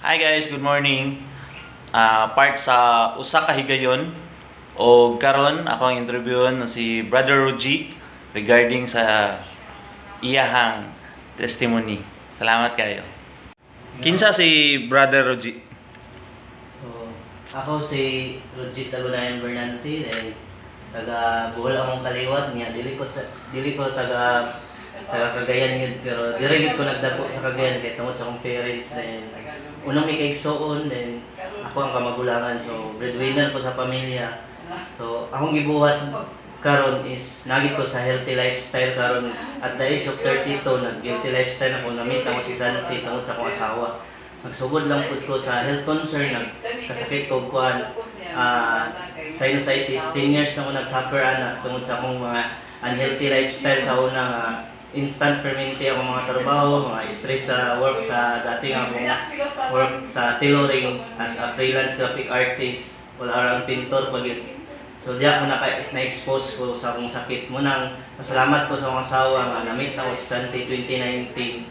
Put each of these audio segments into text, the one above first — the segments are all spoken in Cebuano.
Hi guys, good morning. Part sa usa ka higayon o karon ako ang interviewon na si Brother Ruji regarding sa iyahang testimony. Salamat kayo. Kinsa si Brother Ruji? So, ako si Rojit Tagunayan Bernante, then taga Bohol akong kaliwat niya. Dili ko taga taga Cagayan yun, pero diri gid ko nagdako sa Cagayan kay tungod sa akong parents. Then unom mi kaigsuon, then ako ang kamagulangan, so breadwinner ko sa pamilya. So akong gibuhat karon is nagit ko sa healthy lifestyle karon. At the age of 32, nag healthy lifestyle ako. Na-meet ako si Santi tungod sa akong asawa. Nagsugod lang pud ko sa health concern, nag kasakit ko kuan, sinusitis. 10 years na ako nag-suffer ana tungod sa akong mga unhealthy lifestyle sa una nga instant permente akong mga trabaho, mga stress sa work, sa dati nga akong work sa tailoring as a freelance graphic artist, all around pintor pag yun. So diya ako na-expose ko sa akong sakit mo. Nang pasalamat ko sa akong asawa nga na-meet na ko si Santi 2019.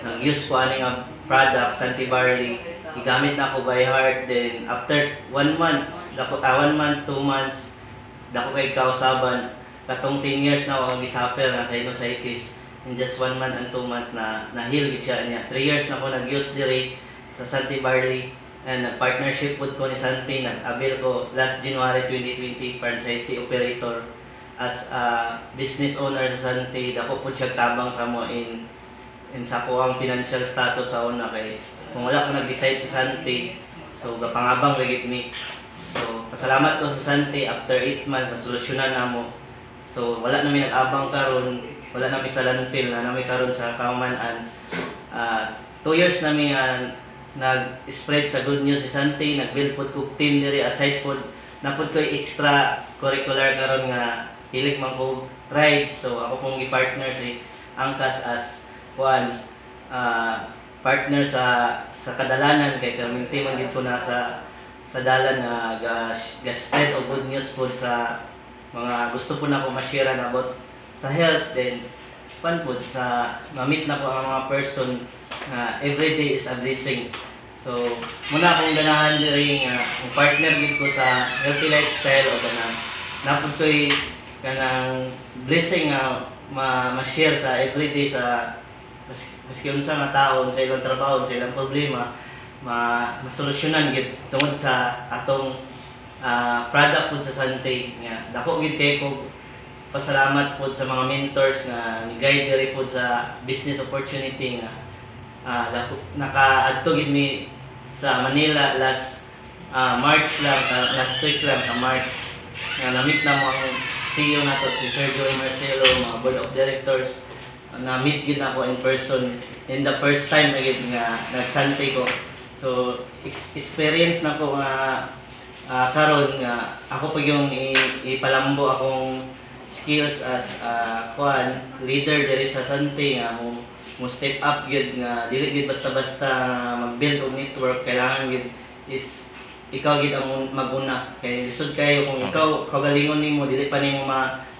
Nag-use ko ani nga product, Santi Barley. Gigamit na ako by heart. Then after one month dako, one month, 2 months, dako kay kausaban. Katong 10 years na ako ang gisuffer na sinusitis, in just one month and 2 months na na-heal gid siya niya. 3 years na ako nag-use diri sa Santi Barley and nag-partnership pud ko ni Santi. Nag-avail ko last January 2020, franchisee operator. As a business owner sa Santi, dako pud siya tabang sa mo in sa ang financial status sa una, kay kung wala ko nag-decide sa Santi, so gapangabang ra gid mi. So pasalamat ko sa Santi, after 8 months na solusyonan namo. So wala na mi nag-abang karon, wala na mi sa landfill na nami karon sa Kaumanan. 2 years na mi nag-spread sa good news si Santi, nag-build pod ko team diri. Aside pod na pod ko extra curricular karon nga hilig man ko rides, so ako pong gi-partner si Angkas as kuan, partner sa kadalanan, kay perminti man gid ko na sa dalan nga ga, ga spread og good news pod sa mga gusto po na ako ma-share about sa health. Then pan pod sa ma-meet na ko ang mga person nga every day is a blessing. So muna akong ganahan diri nga ang partner gid ko sa healthy lifestyle o kanang napud ko'y kanang blessing nga ma-share sa everyday sa maski unsa nga tao, sa ilang trabaho, sa ilang problema, ma masolusyonan gid tungod sa atong product pod sa Sante nga dako gid kay ko. Pasalamat pod sa mga mentors nga ni-guide diri pod sa business opportunity nga dako nakaadto gid mi sa Manila last March lang, last week lang sa March, nga na-meet na mo ang CEO nato, si Sir Joey Marcelo, mga board of directors. Na-meet gid ako in person in the first time na gid nga nagsante ko. So experience na ko nga karon nga ako pa yung ipalambo akong skills as kuan, leader diri sa Sante nga mo step up gyud nga dili gyud basta-basta mag-build og network. Kailangan gyud is ikaw gyud ang maguna kay lisod kayo kung ikaw kaugalingon nimo dili pa nimo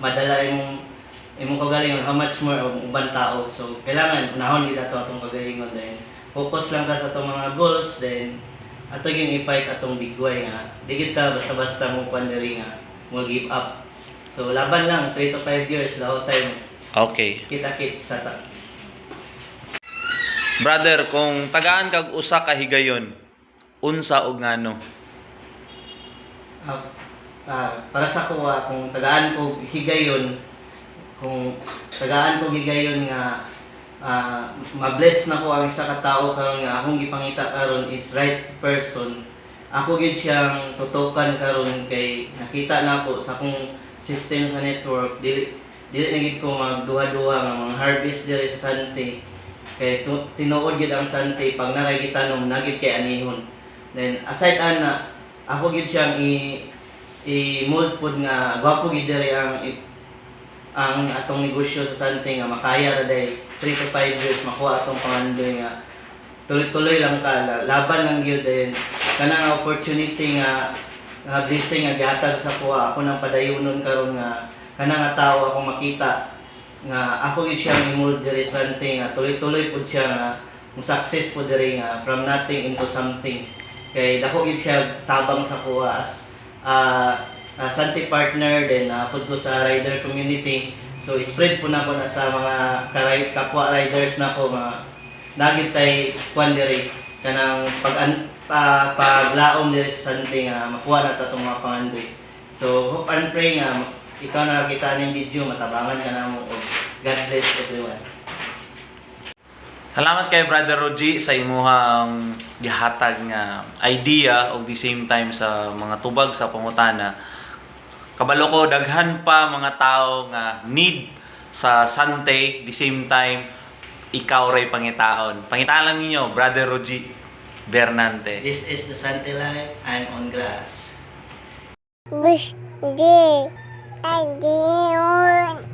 madala imong imong kaugalingon, how much more og uban tao? So kailangan unahon gyud ato atong kaugalingon, then focus lang ka sa atong mga goals, then ato yung i-fight atong big why nga di gid ta basta-basta mo kuan diri nga mo give up. So laban lang, 3 to 5 years the whole time. Kita kits sa ta. Brother, kung tagaan kag usa ka higayon, unsa og ngano? Para sa kuha, kung tagaan ko higayon nga ma-bless na ko ang isa ka tao karon nga akong gipangita karon is right person, ako gyud siyang tutukan karon kay nakita na ako sa akong system sa network, dili dili na gid ko magduha-duha nga mga harvest diri sa Sante, kay tinuod gyud ang Sante, pag naray gitanom, nagid kay anihon. Then aside ana, ako gyud siyang i mold pod nga gwapo gyud diri ang atong negosyo sa Sante nga makaya ra day 3 to 5 years makuha atong pangandoy nga tuloy-tuloy lang ka, laban lang gyud. Then kanang opportunity nga nga blessing nga gihatag sa kuha, ako nang padayunon karon nga kanang nga tao akong makita nga ako gyud siyang i-mold diri sa Sante nga tuloy-tuloy pud siya nga. mo success po diri nga from nothing into something, kay dako gyud siya tabang sa kuha as Sante partner then pud ko sa rider community. So spread po na ko na sa mga kapwa riders na ko mga nagit tay kwan diri, kanang pag paglaom diri sa Sante nga makuha na ta tong mga pangandoy. So hope and pray nga ikaw na nakakita ning video, matabangan ka namo og God bless everyone. Salamat kay Brother Rogie sa imuhang gihatag nga idea og the same time sa mga tubag sa pangutana. Kabalo ko daghan pa mga tao nga need sa Sante, the same time ikaw ray pangitaon. Pangitaan lang ninyo, Brother Rogie Bernante. This is the Sante Life. I'm on grass. Bush D I D O.